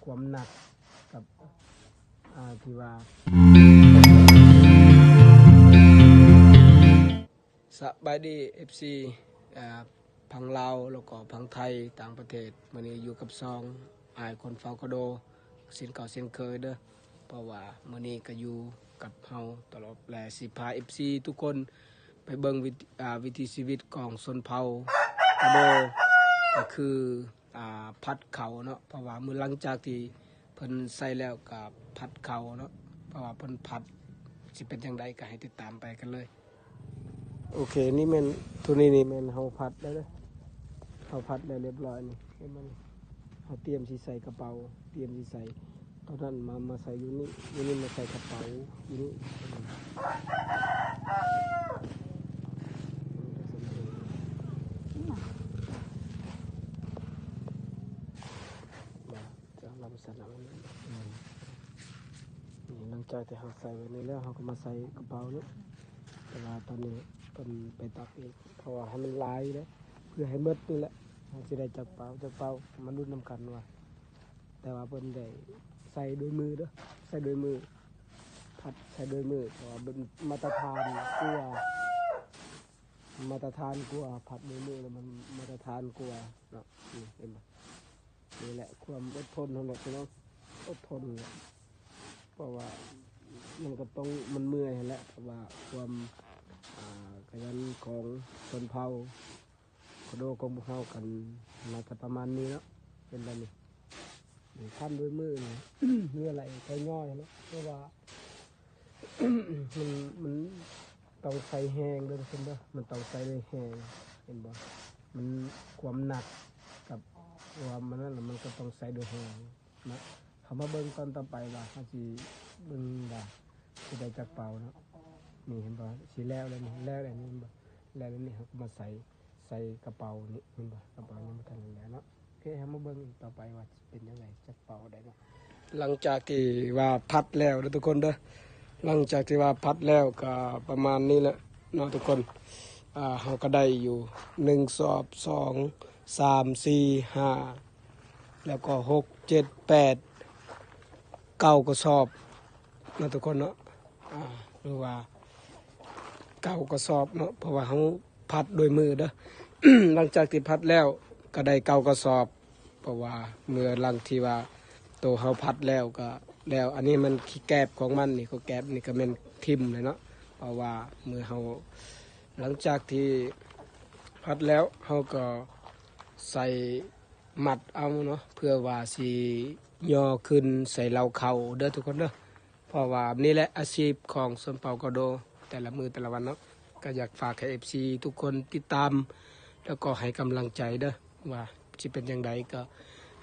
ຄວາມໜັກກັບ ອ່າ ທີ່ວ່າ ສະບາຍດີ ເອັຟຊີ ອ່າ ຝັ່ງລາວ ແລ້ວກໍຝັ່ງໄທ ຕ່າງປະເທດ. ມື້ນີ້ຢູ່ກັບຊ່ອງອ້າຍຄົນເຝົ້າກະໂດ ເຊັ່ນເກົ່າເຊັ່ນເຄີຍເດີ້ ເພາະວ່າມື້ນີ້ກໍຢູ່ກັບເຮົາຕະຫຼອດ ແລະ ຊິພາ ເອັຟຊີ ທຸກຄົນໄປເບິ່ງວິ ອ່າ ວິຖີຊີວິດຂອງຊົນເຜົ່າກະໂດ ກໍຄື ອ່າ ພັດເຂົ້າເນາະ. ເພາະວ່າມື້ຫຼັງຈາກທີ່ເພິ່ນໃສ່ແລ້ວກໍພັດເຂົ້າເນາະ ເພາະວ່າເພິ່ນພັດຊິເປັນຈັ່ງໃດ ກໍໃຫ້ຕິດຕາມໄປກັນເລີຍ. ໂອເຄ ນີ້ແມ່ນ ໂຕນີ້ນີ້ແມ່ນເຮົາພັດແລ້ວເດີ້ ເຮົາພັດແລ້ວລຽບຮ້ອຍນີ້ ເຫັນບໍ່ນີ້? ເຮົາຕຽມຊິໃສ່ກະເປົາ ຕຽມຊິໃສ່ ຕອນນັ້ນມາ ມາໃສ່ຢູ່ນີ້ ຢູ່ນີ້ມາໃສ່ກະເປົາ ຢູ່ນີ້ ຈາກລຳສັນນະ ນີ້ ຫຼັງຈາກທີ່ເຮົາໃສ່ແບບນີ້ແລ້ວ ເຮົາກໍມາໃສ່ກະເປົານີ້ ແຕ່ວ່າຕອນນີ້ເພິ່ນໄປຕັກອີກ ເພາະວ່າໃຫ້ມັນຫຼາຍເດ້ ເພື່ອໃຫ້ໝົດນີ້ແຫຼະ ເຮົາຊິໄດ້ຈັກເປົາ ຈັກເປົາ ມາລຸ້ນນຳກັນວ່າ ແຕ່ວ່າເພິ່ນໄດ້ໃສ່ດ້ວຍມືເດີ້ ໃສ່ດ້ວຍມື ພັດໃສ່ດ້ວຍມື ເພາະວ່າເປັນມາດຕະຖານກວ່າ ມາດຕະຖານກວ່າ ພັດດ້ວຍມືແລ້ວມັນມາດຕະຖານກວ່າເນາະ. ນີ້ເຫັນບໍ່? ນີ້ແຫຼະຄວາມອົດທົນຫັ້ນແຫຼະພີ່ນ້ອງ ອົດທົນແຫຼະ ເພາະວ່າມັນກໍຕ້ອງ ມັນເມື່ອຍຫັ້ນແຫຼະ ເພາະວ່າຄວາມ ອ່າ ຂະຫຍັນຂອງຊົນເຜົ່າກະໂດຂອງພວກເຮົາກັນ ໜ້າຈະປະມານນີ້ເນາະ ເປັນແບບນີ້. ນີ້ພັດດ້ວຍມືນີ້ ເຫຼືອໄຫຼໄປຍ່ອຍເນາະ ເພາະວ່າ ມັນ ມັນຕ້ອງໃຊ້ແຮງເດີ້ທຸກຄົນເດີ້ ມັນຕ້ອງໃຊ້ດ້ວຍແຮງ ເຫັນບໍ່? ມັນ ຄວາມໜັກກັບຄວາມອັນນັ້ນ ມັນກໍຕ້ອງໃຊ້ດ້ວຍແຮງເນາະ. ເຮົາມາເບິ່ງຕອນຕໍ່ໄປວ່າເຮົາຊິເບິ່ງວ່າຊິໄດ້ຈັກເປົາເນາະ. ນີ້ເຫັນບໍ່? ຊິແລ້ວແລ້ວນີ້ ແລ້ວແລ້ວນີ້ ເຫັນບໍ່? ແລ້ວແລ້ວນີ້ ເຮົາກໍມາໃສ່ ໃສ່ກະເປົານີ້ ເຫັນບໍ່? ກະເປົາຍັງບໍ່ທັນແລ້ວເນາະ. ໂອເຄ ເຮົາມາເບິ່ງອີກຕໍ່ໄປວ່າຊິເປັນຈັ່ງໃດ ຈັກເປົາໃດເນາະ. ຫຼັງຈາກທີ່ວ່າພັດແລ້ວເດີ້ທຸກຄົນເດີ້ ຫຼັງຈາກທີ່ວ່າພັດແລ້ວກໍປະມານນີ້ແຫຼະເນາະທຸກຄົນ. ອ່າ ເຮົາກໍໄດ້ຢູ່ ໜຶ່ງສອບ ສອງ ສາມ ສີ່ ຫ້າ ແລ້ວກໍ ຫົກ ເຈັດ ແປດ ເກົ້າ ກະສອບເນາະທຸກຄົນເນາະ. ອ່າ ຫຼືວ່າເກົ້າກະສອບເນາະ ເພາະວ່າເຮົາພັດດ້ວຍມືເດີ້. ຫຼັງຈາກທີ່ພັດແລ້ວກໍໄດ້ເກົ້າກະສອບ ເພາະວ່າເມື່ອຫຼັງທີ່ວ່າໂຕເຮົາພັດແລ້ວກໍແລ້ວ. ອັນນີ້ມັນຂີ້ແກບຂອງມັນນີ້ ຂີ້ແກບນີ້ກໍແມ່ນຖິ້ມເລີຍເນາະ ເພາະວ່າເມື່ອເຮົາ ຫຼັງຈາກທີ່ພັດແລ້ວ ເຮົາກໍໃສ່ມັດເອົາເນາະ ເພື່ອວ່າຊິຍໍຂຶ້ນໃສ່ເລົ້າເຂົ້າເດີ້ທຸກຄົນເດີ້. ເພາະວ່ານີ້ແຫຼະອາຊີບຂອງຊົນເຜົ່າກະໂດ ແຕ່ລະມື້ແຕ່ລະວັນເນາະ. ກໍຢາກຝາກໃຫ້ ເອັຟຊີ ທຸກຄົນຕິດຕາມ ແລ້ວກໍໃຫ້ກຳລັງໃຈເດີ້ ວ່າຊິເປັນຈັ່ງໃດ ກໍ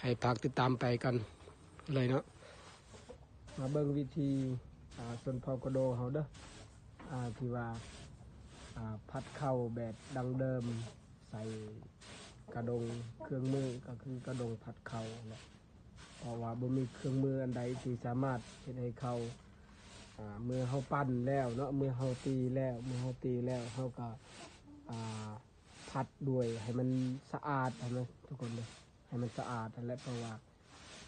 ໃຫ້ຝາກຕິດຕາມໄປກັນເລີຍເນາະ. ມາເບິ່ງວິທີ ອ່າ ຊົນເຜົ່າກະໂດເຮົາເດີ້ ອ່າ ທີ່ວ່າ ອ່າ ພັດເຂົ້າແບບດັ້ງເດີມ ໃສ່ກະດົງ ເຄື່ອງມືກໍຄືກະດົງພັດເຂົ້າແຫຼະ ເພາະວ່າບໍ່ມີເຄື່ອງມືອັນໃດທີ່ສາມາດເຮັດໃຫ້ເຂົ້າ ອ່າ ເມື່ອເຮົາປັ້ນແລ້ວເນາະ ເມື່ອເຮົາຕີແລ້ວ ເມື່ອເຮົາຕີແລ້ວ ເຮົາກໍ ອ່າ ພັດດ້ວຍໃຫ້ມັນສະອາດຫັ້ນນະທຸກຄົນເດີ ໃຫ້ມັນສະອາດຫັ້ນແຫຼະ ເພາະວ່າ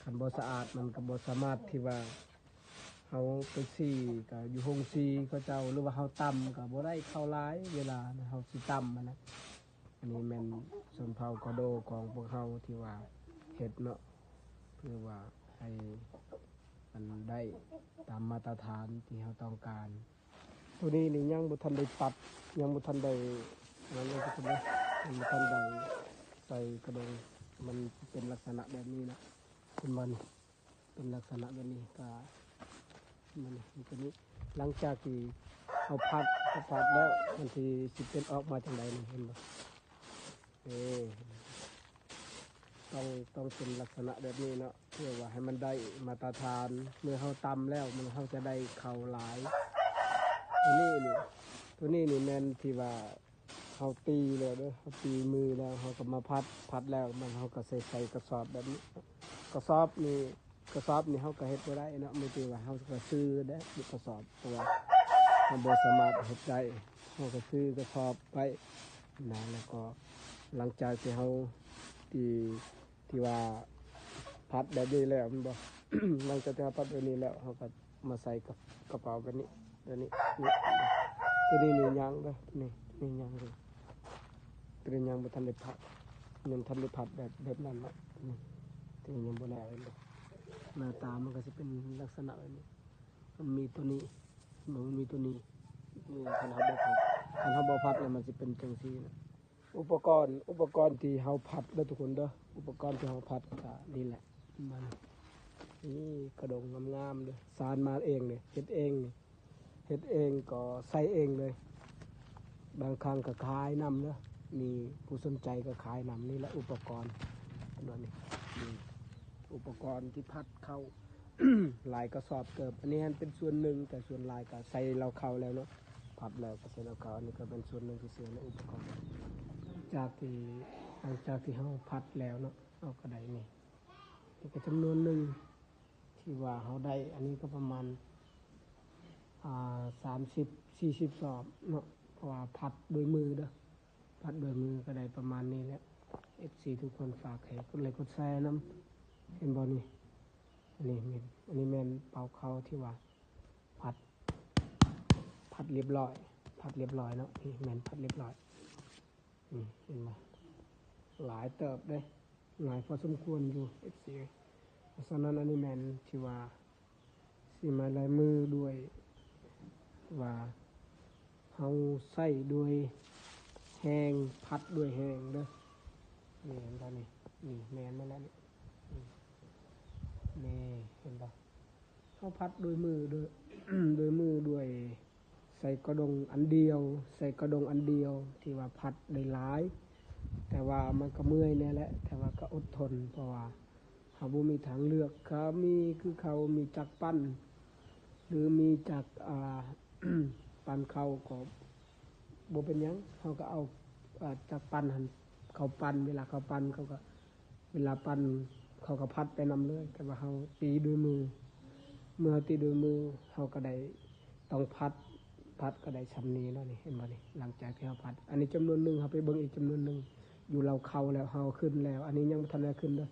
ຄັນບໍ່ສະອາດມັນກໍບໍ່ສາມາດທີ່ວ່າ ເຮົາໄປສີ້ກໍຢູ່ໂຮງສີ້ເຂົາເຈົ້າ ຫຼືວ່າເຮົາຕຳກໍບໍ່ໄດ້ເຂົ້າຫຼາຍ ເວລາເຮົາຊິຕຳຫັ້ນນະ. ອັນນີ້ແມ່ນຊົນເຜົ່າກະໂດຂອງພວກເຮົາທີ່ວ່າເຮັດເນາະ ເພື່ອວ່າໃຫ້ມັນໄດ້ຕາມມາດຕະຖານທີ່ເຮົາຕ້ອງການ. ໂຕນີ້ນີ້ຍັງບໍ່ທັນໄດ້ປັດ ຍັງບໍ່ທັນໄດ້ນັ້ນເລີຍທຸກຄົນເດີ ຍັງບໍ່ທັນໄດ້ໃສ່ກະດົງ ມັນເປັນລັກສະນະແບບນີ້ນະ ເຫັນບໍ່ນີ້? ເປັນລັກສະນະແບບນີ້ ກະມັນ ມັນໂຕນີ້ ຫຼັງຈາກທີ່ເຮົາພັດ ເຮົາພັດແລ້ວ ມັນຊິ ຊິເປັນອອກມາຈັ່ງໃດນີ້ ເຫັນບໍ່? ເອີ ຕ້ອງ ຕ້ອງເປັນລັກສະນະແບບນີ້ເນາະ ເພື່ອວ່າໃຫ້ມັນໄດ້ມາດຕະຖານ ເມື່ອເຮົາຕຳແລ້ວ ມັນ ເຮົາຈະໄດ້ເຂົ້າຫຼາຍ. ໂຕນີ້ນີ້ ໂຕນີ້ນີ້ແມ່ນທີ່ວ່າ ເຮົາຕີແລ້ວເດີ ເຮົາຕີມືແລ້ວ ເຮົາກໍມາພັດ ພັດແລ້ວມັນ ເຮົາກໍໃສ່ ໃສ່ກະສອບແບບນີ້. ກະສອບນີ້ ກະສອບນີ້ເຮົາກໍເຮັດບໍ່ໄດ້ເນາະ ມີແຕ່ວ່າເຮົາກໍຊື້ໄດ້ກະສອບ ເພາະວ່າເຮົາບໍ່ສາມາດເຮັດໄດ້ ເຮົາກໍຊື້ກະສອບໄວ້ນະ. ແລ້ວກໍຫຼັງຈາກທີ່ເຮົາ ທີ່ ທີ່ວ່າ ຜັດແບບນີ້ແລ້ວແມ່ນບໍ່? ຫຼັງຈາກທີ່ເຮົາຜັດແບບນີ້ແລ້ວ ເຮົາກໍມາໃສ່ກັບກະເປົາແບບນີ້ ແບບນີ້ ນີ້ ຕົວນີ້ນີ້ຍັງເດີ ນີ້ ຕົວນີ້ຍັງເດີ ຕົວນີ້ຍັງບໍ່ທັນໄດ້ຜັດ ຍັງທັນໄດ້ຜັດແບບ ແບບນັ້ນເນາະ ນີ້ ຕົວນີ້ຍັງບໍ່ແລ້ວ ເຫັນບໍ່? ໜ້າຕາມັນກໍຊິເປັນລັກສະນະແບບນີ້ ມັນມີຕົວນີ້ ເຫັນບໍ່? ມັນມີຕົວນີ້ ນີ້ ຄັນເຮົາບໍ່ຜັດ ຄັນເຮົາບໍ່ຜັດແລ້ວມັນຊິເປັນຈັ່ງຊີ້ນະ. ອຸປະກອນ ອຸປະກອນທີ່ເຮົາຜັດເດີທຸກຄົນເດີ ອຸປະກອນທີ່ເຮົາຜັດກະນີ້ແຫຼະ ມັນ ນີ້ກະດົງງາມໆເດີ ສານມາເອງເດີ ເຮັດເອງນີ້ ເຮັດເອງກໍໃສ່ເອງເລີຍ ບາງຄັ້ງກໍຂາຍນຳເດີ ມີຜູ້ສົນໃຈກໍຂາຍນຳ ນີ້ແຫຼະອຸປະກອນ ອັນນີ້ ນີ້ ອຸປະກອນທີ່ຜັດເຂົ້າ ຫຼາຍກະສອບເຕີບ ອັນນີ້ຫັ້ນເປັນສ່ວນໜຶ່ງ ແຕ່ສ່ວນຫຼາຍກະໃສ່ເຫຼົ້າເຂົ້າແລ້ວເນາະ ຜັດແລ້ວກະໃສ່ເຫຼົ້າເຂົ້າ ອັນນີ້ກະເປັນສ່ວນໜຶ່ງທີ່ເສຍໃນອຸປະກອນ ຈາກທີ່ ຫຼັງຈາກທີ່ເຮົາຜັດແລ້ວເນາະ ເຮົາກະໄດ້ນີ້ ນີ້ກະຈຳນວນໜຶ່ງທີ່ວ່າເຮົາໄດ້ ອັນນີ້ກະປະມານ ອ່າ ສາມສິບ ສີ່ສິບສອບເນາະ ເພາະວ່າຜັດດ້ວຍມືເດີ ຜັດດ້ວຍມືກະໄດ້ປະມານນີ້ແຫຼະ ເອັຟຊີທຸກຄົນ ຝາກໃຫ້ກົດໄລກົດແຊນຳ ເຫັນບໍ່ນີ້? ອັນນີ້ແມ່ນ ອັນນີ້ແມ່ນເປົາເຂົ້າທີ່ວ່າຜັດ ຜັດລຽບຮ້ອຍ ຜັດລຽບຮ້ອຍເນາະ ນີ້ແມ່ນຜັດລຽບຮ້ອຍ ນີ້ເຫັນບໍ່? ຫຼາຍເຕີບເດ້ ຫຼາຍພໍສົມຄວນຢູ່ ເອັຟຊີ ເພາະສະນັ້ນ ອັນນີ້ແມ່ນທີ່ວ່າສີໄມ້ລາຍມືດ້ວຍ ວ່າເຮົາໃຊ້ດ້ວຍແຮງ ຜັດດ້ວຍແຮງເດີ ນີ້ເຫັນບໍ່ນີ້? ນີ້ແມ່ນມາແລ້ວນີ້ ນີ້ ນີ້ເຫັນບໍ່? ເຮົາຜັດດ້ວຍມື ໂດຍ ໂດຍມື ດ້ວຍໃສ່ກະດົງອັນດຽວ ໃສ່ກະດົງອັນດຽວ ທີ່ວ່າຜັດໄດ້ຫຼາຍ ແຕ່ວ່າມັນກະເມື່ອຍແດ່ແຫຼະ ແຕ່ວ່າກະອົດທົນ ເພາະວ່າເຮົາບໍ່ມີທາງເລືອກ ກະມີຄືເຂົາມີຈັກປັ່ນ ຫຼືມີຈັກ ອ່າ ປັ່ນເຂົ້າກໍບໍ່ເປັນຫຍັງ ເຮົາກະເອົາ ອ່າ ຈັກປັ່ນຫັ້ນເຂົ້າປັ່ນ ເວລາເຂົາປັ່ນເຂົາກະ ເວລາປັ່ນເຂົາກະຜັດໄປນຳເລີຍ ແຕ່ວ່າເຮົາຕີດ້ວຍມື ເມື່ອເຮົາຕີດ້ວຍມື ເຮົາກະໄດ້ຕ້ອງຜັດ ຜັດກະໄດ້ຊ່ຳນີ້ແລ້ວນີ້ ເຫັນບໍ່ນີ້? ຫຼັງຈາກທີ່ເຮົາຜັດ ອັນນີ້ຈຳນວນໜຶ່ງ ເຮົາໄປເບິ່ງອີກຈຳນວນໜຶ່ງ ຢູ່ເລົ້າເຂົ້າແລ້ວ ເຮົາຂຶ້ນແລ້ວ ອັນນີ້ຍັງບໍ່ທັນໄດ້ຂຶ້ນເດີ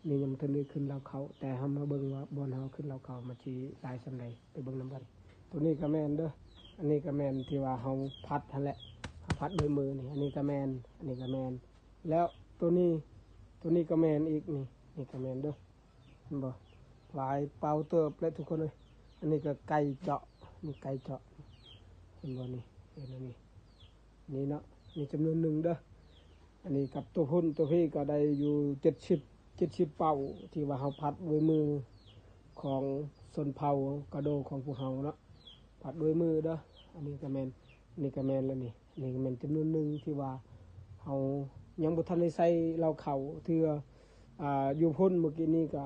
ນີ້ຍັງບໍ່ທັນໄດ້ຂຶ້ນເລົ້າເຂົ້າ ແຕ່ເຮົາມາເບິ່ງວ່າບ່ອນເຮົາຂຶ້ນເລົ້າເຂົ້າມັນຊິຫຼາຍຊ່ຳໃດ ໄປເບິ່ງນຳກັນ ໂຕນີ້ກະແມ່ນເດີ ອັນນີ້ກະແມ່ນທີ່ວ່າເຮົາຜັດຫັ້ນແຫຼະ ເຮົາຜັດດ້ວຍມືນີ້ ອັນນີ້ກະແມ່ນ ອັນນີ້ກະແມ່ນ ແລ້ວໂຕນີ້ ໂຕນີ້ກະແມ່ນອີກນີ້ ນີ້ກະແມ່ນເດີ ເຫັນບໍ່? ຫຼາຍເປົາເຕີບແຫຼະທຸກຄົນເອີຍ ອັນນີ້ກະໄກ່ເຈາະ ນີ້ໄກ່ເຈາະ ເຫັນບໍ່ນີ້? ເຫັນອັນນີ້ ນີ້ເນາະ ນີ້ຈຳນວນໜຶ່ງເດີ ອັນນີ້ກັບໂຕພຸ້ນ ໂຕພີ້ກະໄດ້ຢູ່ເຈັດສິບ ເຈັດສິບເປົ້າ ທີ່ວ່າເຮົາຜັດດ້ວຍມືຂອງຊົນເຜົ່າກະໂດຂອງພວກເຮົາເນາະ ຜັດດ້ວຍມືເດີ ອັນນີ້ກະແມ່ນ ນີ້ກະແມ່ນແລ້ວນີ້ ນີ້ກະແມ່ນຈຳນວນໜຶ່ງທີ່ວ່າເຮົາຍັງບໍ່ທັນໄດ້ໃສ່ເຫຼົ້າເຂົ້າເທື່ອ ອ່າ ຢູ່ພຸ້ນມື້ກີ້ນີ້ກະ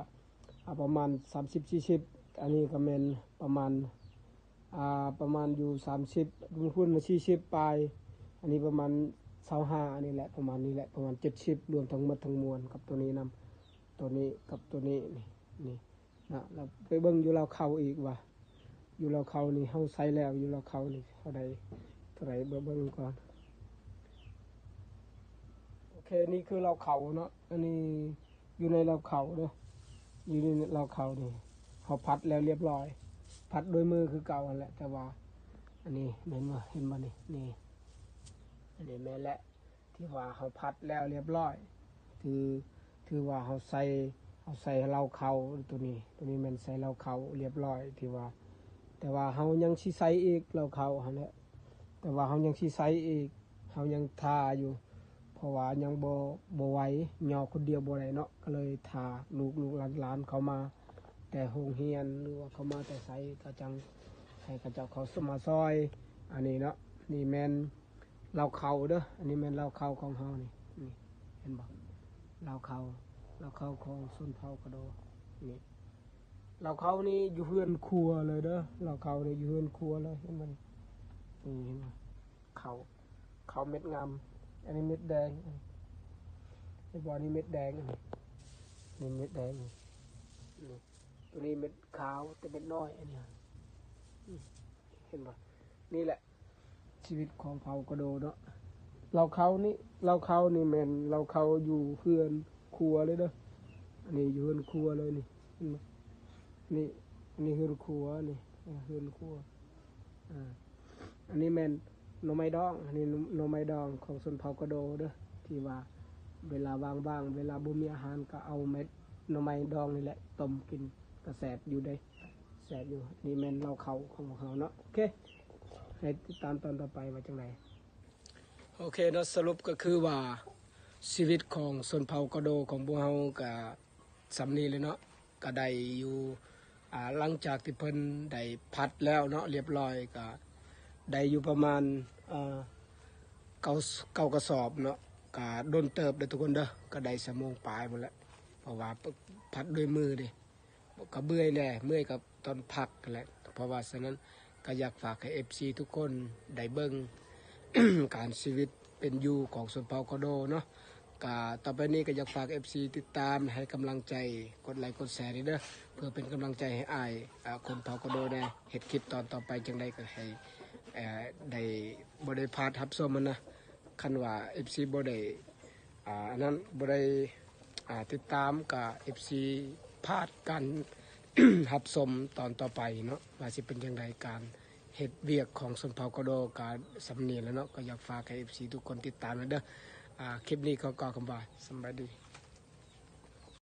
ອ່າ ປະມານສາມສິບ ສີ່ສິບ ອັນນີ້ກະແມ່ນປະມານ ອ່າ ປະມານຢູ່ສາມສິບ ຢູ່ພຸ້ນສີ່ສິບປາຍ ອັນນີ້ປະມານຊາວຫ້າ ອັນນີ້ແຫຼະ ປະມານນີ້ແຫຼະ ປະມານເຈັດສິບ ລວມທັງໝົດທັງມວນກັບໂຕນີ້ນຳ ໂຕນີ້ກັບໂຕນີ້ ນີ້ ນີ້ ນະ ແລ້ວໄປເບິ່ງຢູ່ເລົ້າເຂົ້າອີກວ່າ ຢູ່ເລົ້າເຂົ້ານີ້ເຮົາໃສ່ແລ້ວ ຢູ່ເລົ້າເຂົ້ານີ້ເທົ່າໃດ ເທົ່າໃດ ເບິ່ງ ເບິ່ງກ່ອນ ໂອເຄ ນີ້ຄືເລົ້າເຂົ້າເນາະ ອັນນີ້ຢູ່ໃນເລົ້າເຂົ້າເດີ ຢູ່ໃນເລົ້າເຂົ້ານີ້ ເຮົາຜັດແລ້ວລຽບຮ້ອຍ ຜັດດ້ວຍມືຄືເກົ່າຫັ້ນແຫຼະ ແຕ່ວ່າ ອັນນີ້ແມ່ນບໍ່ ເຫັນບໍ່ນີ້ ນີ້ ອັນນີ້ແມ່ນແຫຼະ ທີ່ວ່າເຮົາຜັດແລ້ວລຽບຮ້ອຍ ຄື ຖືວ່າເຮົາໃສ່ ເຮົາໃສ່ເຫຼົ້າເຂົ້າໂຕນີ້ ໂຕນີ້ແມ່ນໃສ່ເຫຼົ້າເຂົ້າລຽບຮ້ອຍ ທີ່ວ່າ ແຕ່ວ່າເຮົາຍັງຊິໃສ່ອີກເຫຼົ້າເຂົ້າຫັ້ນແຫຼະ ແຕ່ວ່າເຮົາຍັງຊິໃສ່ອີກ ເຮົາຍັງຖ້າຢູ່ ເພາະວ່າຍັງບໍ່ ບໍ່ໄຫວ ຍໍຄົນດຽວບໍ່ໄດ້ເນາະ ກະເລີຍຖ້າລູກໆຫຼານໆເຂົ້າມາແຕ່ໂຮງຮຽນ ຫຼືວ່າເຂົ້າມາແຕ່ໃສ ກະຈັ່ງໃຫ້ເຂົາເຈົ້າເຂົ້າມາຊ່ອຍ ອັນນີ້ເນາະ ນີ້ແມ່ນ ເຫຼົ້າເຂົ້າເດີ ອັນນີ້ແມ່ນເຫຼົ້າເຂົ້າຂອງເຮົານີ້ ນີ້ ເຫັນບໍ່? ເຫຼົ້າເຂົ້າ ເຫຼົ້າເຂົ້າຂອງຊົນເຜົ່າກະໂດ ນີ້ ເຫຼົ້າເຂົ້ານີ້ຢູ່ເຮືອນຄົວເລີຍເດີ ເຫຼົ້າເຂົ້ານີ້ຢູ່ເຮືອນຄົວເລີຍ ເຫັນບໍ່ນີ້? ນີ້ເຫັນບໍ່? ເຂົ້າ ເຂົ້າເມັດງາມ ອັນນີ້ເມັດແດງ ເຫັນບໍ່? ນີ້ເມັດແດງ ອັນນີ້ ນີ້ເມັດແດງ ນີ້ ໂຕນີ້ເມັດຂາວ ແຕ່ເມັດນ້ອຍ ອັນນີ້ ເຫັນບໍ່? ນີ້ແຫຼະ ຊີວິດຂອງເຜົ່າກະໂດເນາະ ເຫຼົ້າເຂົ້ານີ້ ເຫຼົ້າເຂົ້ານີ້ແມ່ນເຫຼົ້າເຂົ້າຢູ່ເຮືອນຄົວເລີຍເດີ ອັນນີ້ຢູ່ເຮືອນຄົວເລີຍນີ້ ເຫັນບໍ່? ນີ້ ອັນນີ້ເຮືອນຄົວນີ້ ເອີ ເຮືອນຄົວ. ອ່າ ອັນນີ້ແມ່ນໜໍ່ໄມ້ດອງ ອັນນີ້ໜໍ່ໄມ້ດອງຂອງຊົນເຜົ່າກະໂດເດີ ທີ່ວ່າເວລາວ່າງໆ ເວລາບໍ່ມີອາຫານກໍເອົາເມັດໜໍ່ໄມ້ດອງນີ້ແຫຼະຕົ້ມກິນ ກໍແຊບຢູ່ເດ້ ແຊບຢູ່. ນີ້ແມ່ນເລົ້າເຂົ້າຂອງພວກເຮົາເນາະ. ໂອເຄ ໃຫ້ຕິດຕາມຕອນຕໍ່ໄປວ່າຈັ່ງໃດ. ໂອເຄເນາະ ສະຫຼຸບກໍຄືວ່າຊີວິດຂອງຊົນເຜົ່າກະໂດຂອງພວກເຮົາກະສ່ຳນີ້ແຫຼະເນາະ ກະໄດ້ຢູ່ ອ່າ ຫຼັງຈາກທີ່ເພິ່ນໄດ້ພັດແລ້ວເນາະ ລຽບຮ້ອຍ ກະໄດ້ຢູ່ປະມານ ເອີ ເກົ້າ ເກົ້າກະສອບເນາະ ກະດົນເຕີບເດີທຸກຄົນເດີ ກະໄດ້ຊົ່ວໂມງປາຍພຸ້ນແຫຼະ ເພາະວ່າພັດດ້ວຍມືເດ້. ກະເມື່ອຍແຫຼະ ເມື່ອຍກັບຕອນພັກຫັ້ນແຫຼະ. ເພາະວ່າສະນັ້ນ ກະຢາກຝາກໃຫ້ເອັຟຊີທຸກຄົນໄດ້ເບິ່ງ ການຊີວິດເປັນຢູ່ຂອງຊົນເຜົ່າກະໂດເນາະ. ກະຕໍ່ໄປນີ້ກະຢາກຝາກເອັຟຊີຕິດຕາມ ໃຫ້ກຳລັງໃຈ ກົດໄລກົດແຊນີ້ເດີ ເພື່ອເປັນກຳລັງໃຈໃຫ້ອ້າຍ ອາ ຄົນເຜົ່າກະໂດແດ່ ເຮັດຄລິບຕອນຕໍ່ໄປຈັ່ງໃດກໍໃຫ້ ເອີ ໄດ້ ບໍ່ໄດ້ພາດຮັບຊົມຫັ້ນນະ. ຄັນວ່າເອັຟຊີບໍ່ໄດ້ ອ່າ ອັນນັ້ນ ບໍ່ໄດ້ ອ່າ ຕິດຕາມ ກະເອັຟຊີພາດການ ຮັບຊົມຕອນຕໍ່ໄປເນາະ ວ່າຊິເປັນຈັ່ງໃດ. ການເຮັດວຽກຂອງຊົນເຜົ່າກະໂດກະສ່ຳນີ້ແຫຼະເນາະ ກໍຢາກຝາກໃຫ້ເອັຟຊີທຸກຄົນຕິດຕາມນຳເດີ. ອ່າ ຄລິບນີ້ຂໍກ່າວຄຳວ່າສຳບາຍດີ.